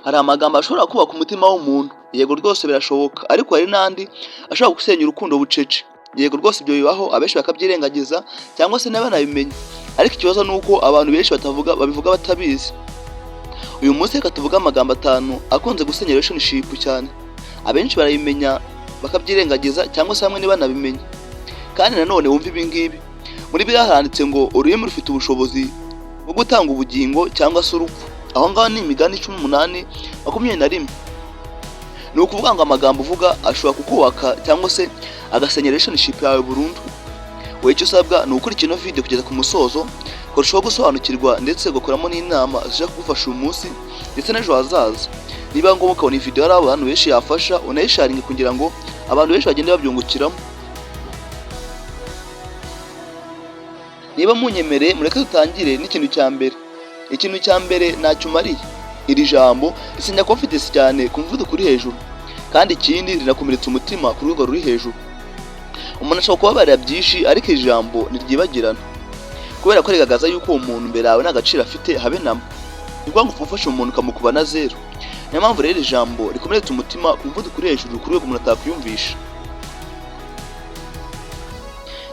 Hari amagambo ashobora kubaka umutima w'umuntu, yego rwose birashoboka, ariko hari n'andi ashobora gusenya urukundo bucece. Yego rwose ibyo bibaho, abenshi bakabyirengagiza cyangwa se ntibanabimenye, ariko ikibazo ni uko abantu benshi batavuga, babivuga batabizi. Uyu munsi reka tuvuge amagambo atanu akunze gusenya relationship cyane. Abenshi barabimenya bakabyirengagiza cyangwa se bamwe ntibanabimenye. Kandi nanone wumve ibi ngibi: muri Bibiliya handitse ngo ururimi rufite ubushobozi bwo gutanga ubugingo cyangwa se urupfu. Aho ngaho ni Imigani 18:21. Ni ukuvuga ngo amagambo uvuga ashobora kukubaka cyangwa se agasenya relationship yawe burundu. Wowe icyo usabwa ni ugukurikira ino video kugeza ku musozo, ukarushaho gusobanukirwa ndetse ugakoramo n'inama zishobora kugufasha uyu munsi ndetse n'ejo hazaza. Niba ngombwa ukabona iyi video hari abantu benshi yafasha, unayisharinge kugira ngo abantu benshi bagende babyungukiramo. Niba munyemereye, mureke dutangire n'ikintu cya mbere. Ikintu cya mbere: "Ntacyo umariye." Iri jambo risenya confidence cyane ku muvuduko uri hejuru, kandi ikindi rinakomeretsa umutima ku rwego ruri hejuru. Umuntu ashobora kubabarira byinshi, ariko iri jambo ntiryibagirana, kubera ko rigaragaza yuko uwo muntu imbere yawe nta gaciro afite habe namba. Ni ukuvuga ngo ufashe umuntu ukamukuba na zero. Niyo mpamvu rero iri jambo rikomeretsa umutima ku muvuduko uri hejuru, ku rwego umuntu atakwiyumvisha.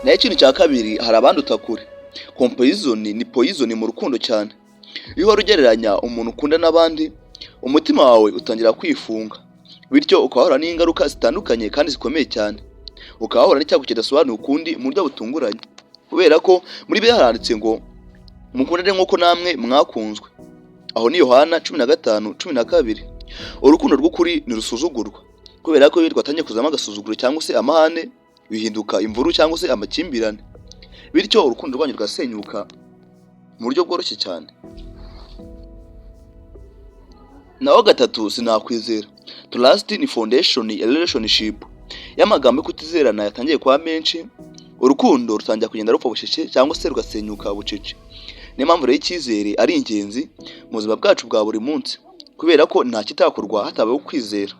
Naho ikintu cya kabiri: "Hari abanduta kure." Comparison ni poison mu rukundo cyane. Iyo uhora ugereranya umuntu ukunda n'abandi, umutima wawe utangira kwifunga, bityo ukaba wahura n'ingaruka zitandukanye kandi zikomeye cyane, ukaba wahura n'icyago kidasobanuye ukundi mu buryo butunguranye, kubera ko muri Bibiliya haranditse ngo mukundane nk'uko namwe mwakunzwe. Aho ni Yohana 15:12. Urukundo rw'ukuri ntirusuzugurwa, kubera ko iyo rwatangiye kuzamo agasuzuguro cyangwa se amahane, bihinduka imvuru cyangwa se amakimbirane, bityo urukundo rwanyu rugasenyuka mu buryo bworoshye cyane. Naho gatatu: "Sinakwizera." Trust ni foundation ya relationship. Iyo amagambo yo kutizerana yatangiye kuba menshi, urukundo rutangira kugenda rupfa bucece cyangwa se rugasenyuka bucece. Niyo mpamvu rero icyizere ari ingenzi mu buzima bwacu bwa buri munsi, kubera ko nta kitakorwa hatabayeho kwizera.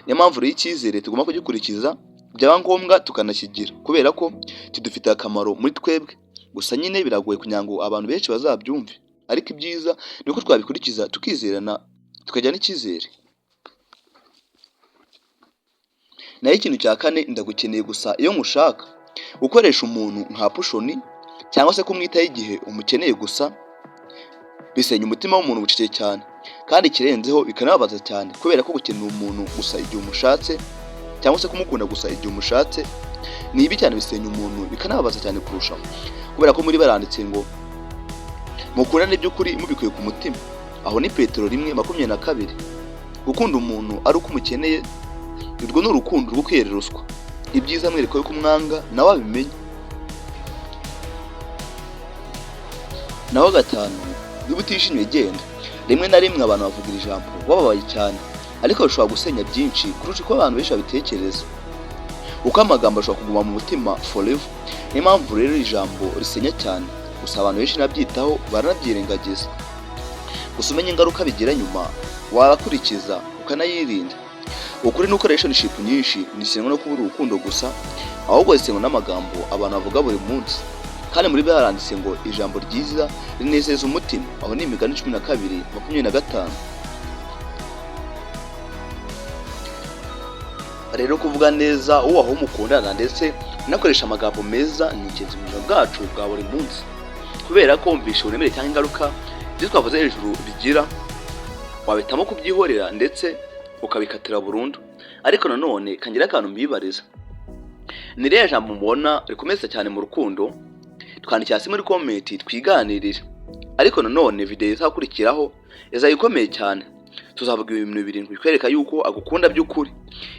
Niyo mpamvu rero icyizere tugomba kugikurikiza, byaba ngombwa tukanakigira, kubera ko kidufitiye akamaro muri twebwe. Gusa nyine biragoye kugira ngo abantu benshi bazabyumve, ariko ibyiza ni uko twabikurikiza, tukizerana, tukagira n'icyizere. Naho ikintu cya kane: "Ndagukeneye gusa iyo nkushaka." Gukoresha umuntu nka option cyangwa se kumwitaho igihe umukeneye gusa bisenya umutima w'umuntu bucece cyane, kandi ikirenzeho bikanababaza cyane, kubera ko gukenera umuntu gusa igihe umushatse cyangwa se kumukunda gusa igihe umushatse ni bibi cyane, bisenya umuntu bikanababaza cyane kurushaho, kubera ko muri baranditse ngo mukundane by'ukuri mubikuye ku mutima. Aho ni Petero 1:22. Gukunda umuntu ari uko umukeneye, urwo ni urukundo rwo kwiyereruswa. Ibyiza mwereka yuko umwanga nawe abimenye. Naho gatanu: "Niba utishimye, genda." Rimwe na rimwe abantu bavuga iri jambo bababaye cyane, ariko bishobora gusenya byinshi kurusha uko abantu benshi babitekereza, kuko amagambo ashobora kuguma mu mutima forever. Niyo mpamvu rero iri jambo risenya cyane. Gusa abantu benshi ntabyitaho, baranabyirengagiza. Gusa umenya ingaruka bigira nyuma, wabakurikiza ukanayirinda. Ukuri ni uko relationship nyinshi ntisenywa no kubura urukundo gusa, ahubwo zisenywa n'amagambo abantu bavuga buri munsi. Kandi muri byo haranditse ngo ijambo ryiza rinezeza umutima. Aho ni Imigani 12:25. Rero kuvuga neza uwo aho mukundana ndetse unakoresha amagambo meza ni ingenzi mu buzima bwacu bwa buri munsi, kubera ko wumvisha uburemere cyangwa ingaruka ibyo twavuze hejuru bigira, wabitamo kubyihorera ndetse ukabikatira burundu. Ariko nanone kangira akantu mbibariza: ni iriya jambo mubona rikomeza cyane mu rukundo? Twandikira hasi muri comment twiganirire. Ariko nanone video izakurikiraho izaba ikomeye cyane. Tuzavuga ibintu birindwi bikwereka yuko agukunda by'ukuri,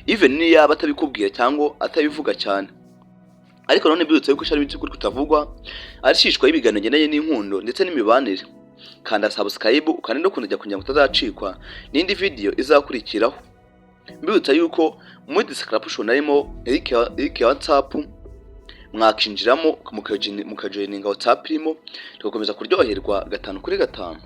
even niyo yaba atabikubwira cyangwa atabivuga cyane. Ariko nanone mbibutsa yuko ishami by'ukuri kutavugwa ari ishishwa y'ibiganiro bigendanye n'inkundo ndetse n'imibanire. Kanda subscribe, ukande no kunzogera kugira ngo utazacikwa n'indi video izakurikiraho. Mbibutsa yuko muri description harimo link ya WhatsApp, mwakinjiramo mukajoininga WhatsApp irimo, tugakomeza kuryoherwa gatanu kuri gatanu.